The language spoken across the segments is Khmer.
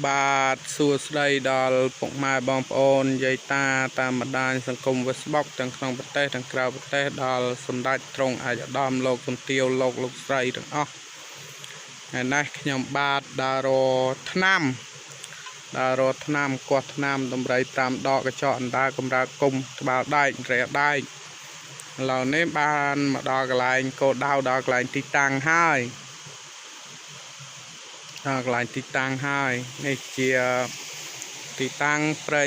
បាទសួស្តីដល់ពុកម៉ែបងប្អូនយាយតាតាមបណ្ដាញសង្គម Facebook ទាំងក្នុងប្រទេសទាំងក្រៅប្រទេសដល់សម្ដេចត្រង់ឯកឧត្តមលោកជំទាវលោកលោកស្រីទាំងអស់ថ្ងៃនេះខ្ញុំបាទដើររថ្នាំដើររថ្នាំគាស់ថ្នាំដំរី5ដកកញ្ចក់អណ្ដើកម្រើគុំត្បាល់ដែករែដែកឥឡូវនេះបានមកដល់កន្លែងគោលដៅដល់កន្លែងទីតាំងហើយដល់កន្លែងទីតាំងហើយនេះជាទីតាំងព្រៃ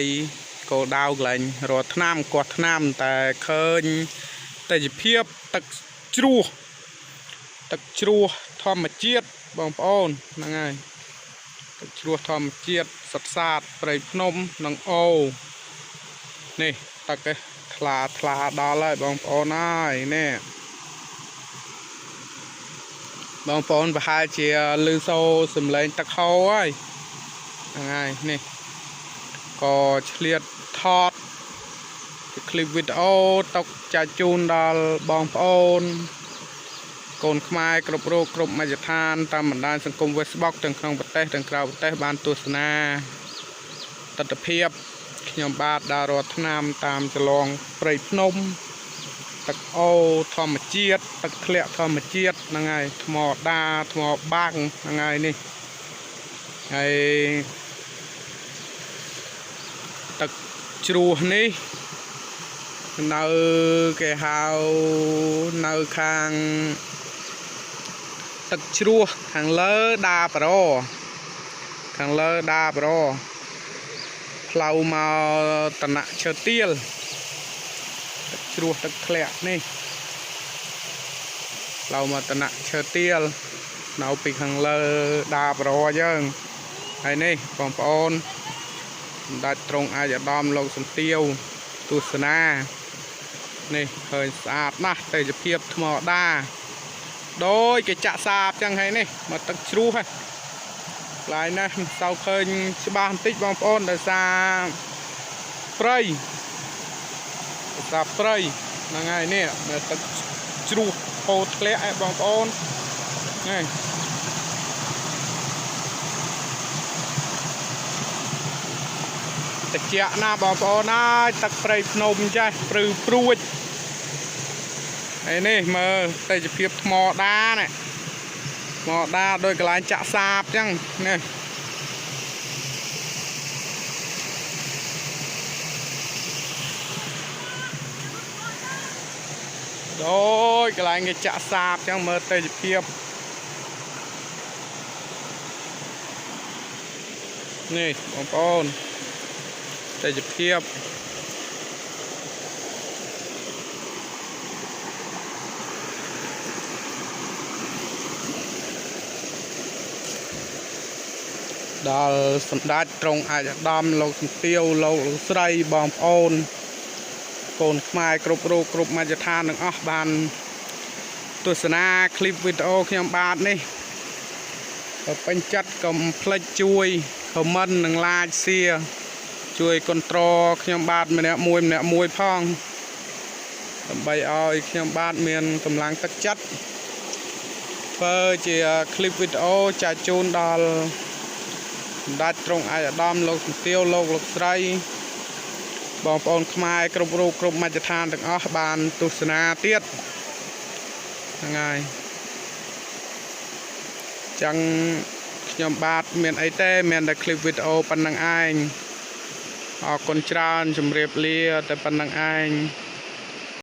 គោលដៅកន្លែងរកថ្នាំគាស់ថ្នាំតែឃើញទេសភាពទឹកជ្រោះទឹកជ្រោះធម្មជាតិបងប្អូនហ្នឹងហើយទឹកជ្រោះធម្មជាតិសុទ្ធសាធព្រៃភ្នំនិងអូនេះទឹកឯថ្លាថ្លាដល់ហើយបងប្អូនហើយនេះបងប្អូនប្រហែលជាឮសូរសំឡេងទឹកហូរហើយហ្នឹងហើយនេះក៏ឆ្លៀតថតជាคลิปវីដេអូຕົកចែកជូនដល់បងប្អូនកូនខ្មែរគ្រប់រូបគ្រប់មជ្ឈដ្ឋានតាមបណ្ដាញសង្គម Facebook ទាំងក្នុងប្រទេសទាំងក្រៅប្រទេសបានទស្សនាទស្សនភាពខ្ញុំបាទដើររកថ្នាំតាមចលងព្រៃភ្នំទឹកអូរធម្មជាតិទឹកធ្លាក់ធម្មជាតិហ្នឹងហើយថ្មដាថ្មបាំងហ្នឹងហើយនេះហើយទឹកជ្រោះនេះនៅគេហៅនៅខាងទឹកជ្រោះខាងលើដាប្រខាងលើដាប្រផ្លូវមកតំណាក់ឈើទៀលទឹកជ្រោះទឹកធ្លាក់នេះផ្លូវមកតំណាក់ឈើទៀលនៅពីខាងលើដាប្រយើងហើយនេះបងប្អូនសម្ដេចត្រង់អាយឧត្តមលោកសំទាវទស្សនានេះឃើញស្អាតណាស់ទេសភាពថ្មដាដោយគេចាក់សាបចឹងហើយនេះមកទឹកជ្រោះហើយកន្លែងនេះមិនសូវឃើញច្បាស់បន្តិចបងប្អូនដោយសារព្រៃដោយសារព្រៃហ្នឹងហើយនេះមើលទឹកជ្រោះហូរធ្លាក់ឯងបងប្អូននេះតិចណាស់បងប្អូនអើយទឹកព្រៃភ្នំចេះព្រឺព្រួចហើយនេះមើលទេសភាពថ្មដានេះថ្មដាដោយកន្លែងចាក់សាបចឹងនេះដោយកន្លែងគេចាក់សាបចឹងមើលទេសភាពនេះបងប្អូនទេសភាពដល់សម្ដេចត្រង់ឯកឧត្តមលោកសំទាវលោកលោកស្រីបងប្អូនកូនខ្មែរគ្រប់រូបគ្រប់មជ្ឈដ្ឋានទាំងអស់បានទស្សនាคลิปវីដេអូខ្ញុំបាទនេះបើពេញចិត្តកុំភ្លេចជួយ comment និង like share ជួយ control ខ្ញុំបាទម្នាក់មួយម្នាក់មួយផងដើម្បីឲ្យខ្ញុំបាទមានកម្លាំងទឹកចិត្តធ្វើជាคลิปវីដេអូចែកជូនដល់សម្ដេចត្រង់ឯកឧត្តមលោកជំទាវលោកលោកស្រីបងប្អូនខ្មែរគ្រប់រូបគ្រប់មជ្ឈដ្ឋានទាំងអស់បានទស្សនាទៀតហ្នឹងហើយចឹងខ្ញុំបាទមានអីទេមានតែคลิปវីដេអូប៉ុណ្្នឹងឯងអរគុណច្រើនជម្រាបលាតែប៉ុណ្្នឹងឯង។